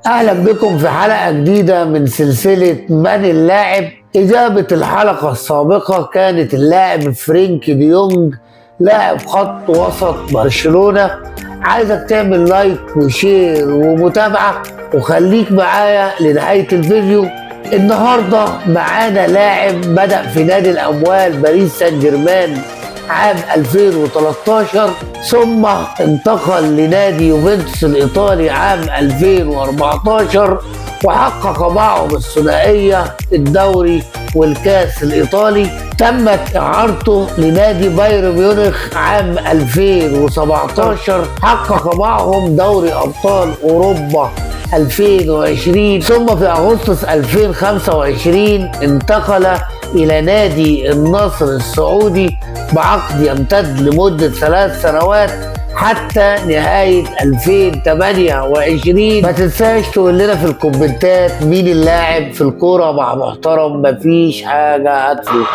اهلا بكم في حلقة جديدة من سلسلة من اللاعب. اجابة الحلقة السابقة كانت اللاعب فرينك ديونج لاعب خط وسط برشلونة. عايزك تعمل like و share ومتابعة وخليك معايا لنهاية الفيديو. النهاردة معانا لاعب بدأ في نادي الأموال باريس سان جيرمان عام 2013، ثم انتقل لنادي يوفنتوس الإيطالي عام 2014 وحقق معهم الثنائية الدوري والكاس الإيطالي. تمت إعارته لنادي بايرن ميونخ عام 2017، حقق معهم دوري أبطال أوروبا 2020، ثم في أغسطس 2025 انتقل إلى نادي النصر السعودي بعقد يمتد لمدة 3 سنوات حتى نهاية 2028. ما تنساش تقول لنا في الكومنتات مين اللاعب. في الكورة مع محترم مفيش حاجة هتفوت.